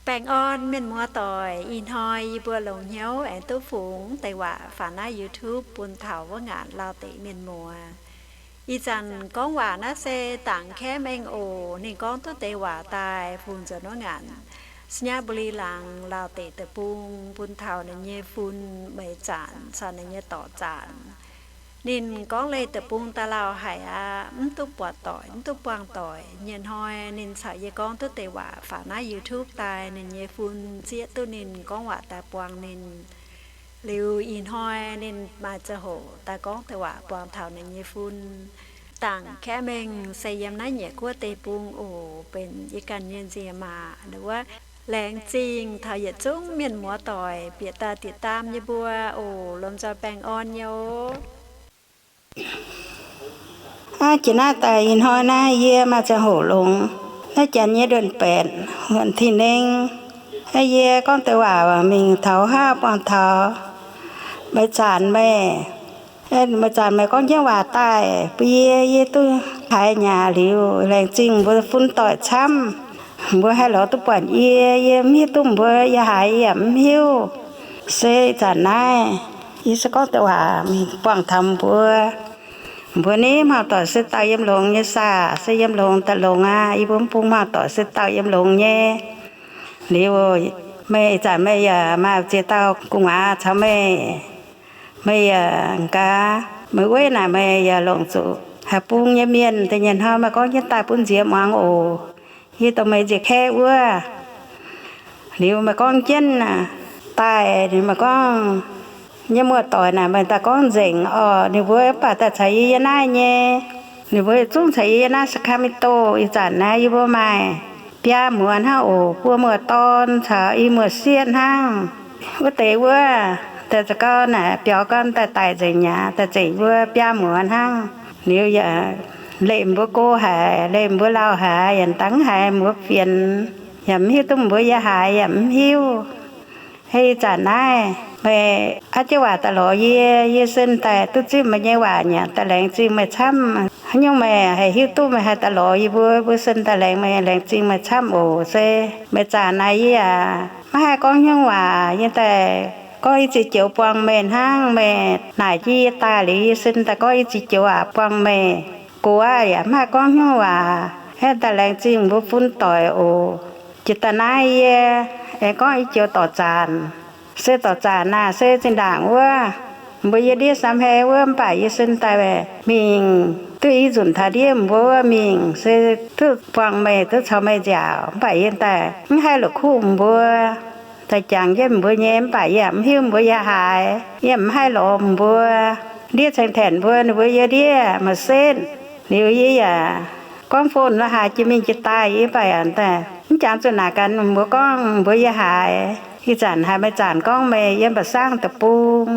Baengh orn mienh muoz doic, ih hnoi yie mbuo longx hnyouv aengx duqv fungx deix waac faaux naaiv YouTube bun taux wuov ngaanc Laauh deic mienh muoz. Ih zanc gorngv waac naaiv se Dangc Kaeqv Mengh oc. Ninh gorngv duqv deix waac daaih fungx nzuonx wuov ngaanc Sainyabuli laangz Laauh deic deic-bung bun taux ninh nyei fun Meix Zaanc caux ninh nyei dorc Zaanc. Ninh gorngv leih deic-bung daaih lauh haic aqv, mv duqv buatc doic, mv duqv buangh doic. Nyei hnoi ninh caux yie gorngv duqv deix waac faaux naaiv YouTube daaih, ninh nyei fun zieqv duqv ninh gorngv waac daaih buangh ninh. Liuz ih hnoi ninh maaih ziangh hoc daaih gorngv deix waac buangh taux ninh nyei fun. Dangc Kaeqv Mengh se yiem naaiv Nyiec Guoqv deic-bung oc, benx yie ganh nyei nziemc maac. Wuov, laengz zingh taux yietc zungv mienh muoz doic bieqc daaih ติดตาม yie mbuo oc. Lomh nzoih baengh orn nyei oc. Aa, jiex naaiv daaih ih hnoi naaiv yie maaih ziangh hoc longx. Naaiv janx nyei เดือนแปด วันที่หนึ่ง yie gorngv deix waac mingh taux haav buangh taux Meix Zaanc meih. Meix Zaanc meih gorngv jienv waac daaih bun yie, yie duqv haiz nyaaic liuz. Laengz zingh mbuo fun doic camv, mbuo haih lorz duqv buatc yie. Yie mv hiuv duqv mbuo yaac haiz, yie yaac mv hiuv. Se ih zanc naaiv yie se gorngv deix waac mingh buangh taux mbuo. Mbuo ni hmuangv doic se dauh yiem longx nyei saah? Se yiem longx daaih longx aqv. Yie mbuo mv bung hmuangv doic se dauh yiem longx nyei. Liuz, meih ih zanc meih yaac maaih ziex dauh gu'nguaaz caux meih. Meih yaac gaax, meih weiv naaic meih yaac longc zuqc haaix bung nyei mienh. Da'nyeic hnoi meih gorngv jienv daaih bun nziex muangx oc. Yie dongh meih njiec kaeqv wuov. Liuz meih gorngv jienv daaih, meih gorngv nyei muoz-doic naaic meih daaih gorngv nzengc orqc. Ninh mbuo mv baac daaih caux yie yiem naaiv nyei. Ninh mbuo yietc zungv caux yie yiem naaiv Sacramento. Ih zanc naaiv yie mbuo maaih biaa muonz hnangv oc. Buo muoz-dorn caux i muoz-sieqv hnangv. Wuov deix wuov, daaih za'gau naaic biaux gau daaih daic nzengc mi'aqv, daaih zengc wuov biaa muonz hnangv. Liuz yaac leih mbuo go haic, leih mbuo lauh haic, yaac dangv haiz mbuo fienx, yaac mv hiuv duqv mbuo yaac haiz, yaac mv hiuv. Ih zanc naaiv meih aav jienv waac daaih lorz yie, yie sin daaih duqv zipv meih nyei waac nyanc daaih. Laengz zingh meih camv. Haaix nyungc meih haih hiuv duqv meih haih daaih lorz yie mbuo, mbuo sin daaih laengz meih, laengz zingh meih camv oc. Se meih zanc naaic yie yaac maiv haih gorngv haaix nyungc waac, yie daaih gorngv i ziex joux buangh meih hnangv. Meih naaic jienv yie daaih liuz, yie sin daaih gorngv i ziex joux waac buangh meih. Gox aqv, yaac maiv haih gorngv haaix nyungc waac. Aeqv, daaih laengz zingh mbuo fun doic oc. Jiex daaih naaiv yie aengx gorngv i joux dorc zaanc. Se dorc zaanc naaic se zinh ndaangc wuov, mbuo yie ndiev samv hei wuov, mv baac yie sin daaih mingh duqv i nzunc taux ndiev mbuo wuov mingh se duqv buangh meih, duqv caux meih nziaauc. Mv baac yie daaih mv haih la'kuqv mbuo, daaih jangx jienv mbuo nyei. Mv baac yie yaac mv hiuv mbuo yaac haaix, yie yaac mv haih lorz mbuo. Ndiev ceng-taenc mbuo, ninh mbuo yie ndiev maaih setv. Liuz yie yaac gorngv phone la'haaix jiex mingh jiex daaih, yie mv baac yaac daaih mv jangx zuqc naaic gaax mbuo gorngv mbuo yie haaix. Ih zanc haiz meih zanc gorngv meih yiem Mba'sangv deic-bung.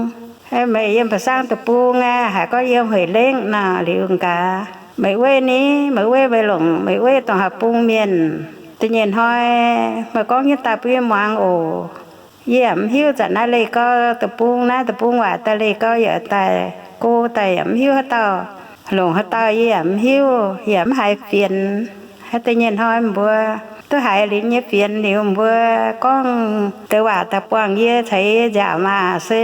Meih yiem Mba'sangv deic-bung aeqv, haiz gorngv yiem Hueic Lengv nor. Liuz gaax, meih weiv ni? Meih weiv, meih longc meih weiv dongh haaix bung mienh? Da'nyeic hnoi meih gorngv jienv daaih bun yie muangx oc. Yie yaac mv hiuv zanc naaiv leih gau deic-bung, naaiv deic-bung waac daaih leih gau yaac daaih go daaih yaac mv hiuv haaix dauh longc haaix dauh, yie yaac mv hiuv, yaac mv haiz fienx. Haaix da'nyeic hnoi mbuo duqv haiz liuz nyei fienx liuz, mbuo gorngv deix waac daaih buangh yie, caux yie nziaauc maah se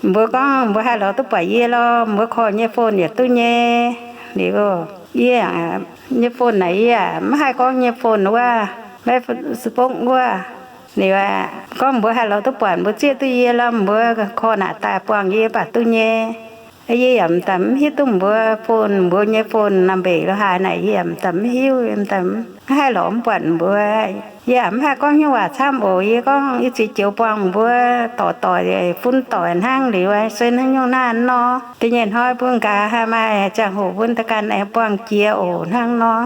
mbuo gorngv mbuo haih lorz duqv buatc yie lorqc, mbuo korv nyei phone yietc duqv nyei. Liuz yie nyei phone naaic yie mv haih gorngv nyei phone wuov, Facebook wuov. Liuz gorngv mbuo haih lorz duqv buatc, mbuo zieqv duqv yie lorqc, mbuo korv naaic daaih buangh yie baac duqv nyei. Yie yaac m'daaih mv hiuv duqv mbuo phone, mbuo nyei phone naaic mbenc lo haaix naaic yie yaac m'daaih mv hiuv, m'daaih mv haih lorz mv buatc mbuo. Yie yaac mv haih gorngv haaix nyungc waac camv oc. Yie gorngv i ziex joux buangh mbuo dorc doic, fun doic hnangv liuz, se hnangv nyungc naaiv nor. Da'nyeic hnoi bun gaax haih maaih ziangh hoc bun daaih ganh aengx buangh jiex oc hnangv nor.